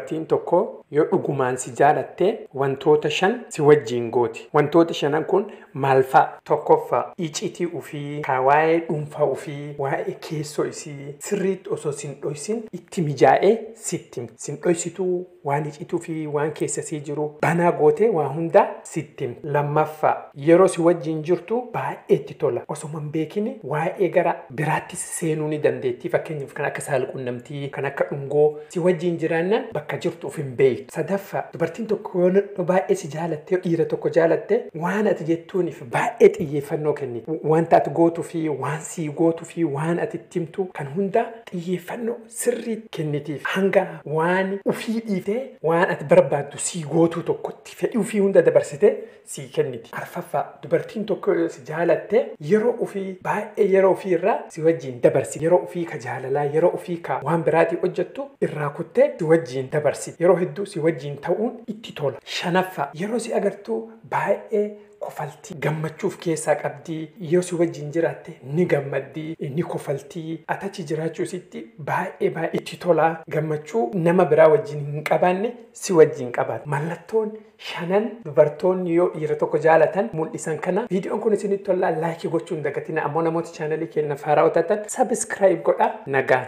Dubartiin tokko yoo dhugumaan si jaalatte wantoota 5 si wajjin gooti. Wantoota shanan kun maal fa'a? Tokkoffaa, icitii ofii, ka waa'ee dhuunfaa ofii, waa'ee keessoo isii sirriitti osoo sin dhoysin itti mijaa'ee sitti himti. Sin dhoysituu waan icituu fi waan keessa sii jiru banaa gootee waa hunda sitti himti. Lammaffaa, yeroo si wajjin jirtu baay'ee itti tola. Osuma hin beekin waa'ee gara biraattis seenuu ni dandeetti. Fakkeenyaaf kan akka saalqunnamtii, kan akka dhungoo si wajjin jiraannaan bakka jirtu of hin beektu. Sadaffaa, dubartiin tokko yoo baay'ee si jaalatte, dhiira tokko jaalatte, waan ati jettuuniif baay'ee xiyyeeffannoo kenniti. Wanta ati gootuu fi waan sii gootuu fi waan ati itti himtu kan hunda xiyyeeffannoo sirrii kennitiif. Hanga waan ofii dhiiftee waan ati barbaaddu sii gootuu tokkotti fedhii ofii hunda dabarsitee sii kenniti. Arfaffaa, dubartiin tokko yoo si jaalatte yeroo ofii baay'ee yeroo ofii irraa si wajjin dabarsiti. Yeroo ofii ka jaalalaa, yeroo ofii ka waan biraatii hojjettu irraa kuttee si wajjin dabarsiti. Yeroo hedduu si wajjin ta'uun itti tola. Shanaffaa, yeroo si agartu baay'ee kofaltii gammachuuf keessaa qabdii. Yoo si wajjin jiraatte ni gammaddii, ni kofaltii. Atachi jiraachuu sitti baay'ee baay'ee itti tola. Gammachuu nama biraa wajjin hin qabaanne si wajjin qabaata. Mallattoon shanan dubartoonni yoo dhiira tokko jaalatan mul'isan kana. Viidiyoon kun isinitti tolaa, like gochuu hin dagatina. Ammoo namoota chaanalii keenya haaraa taatan subscribe godhaa. Nagaa.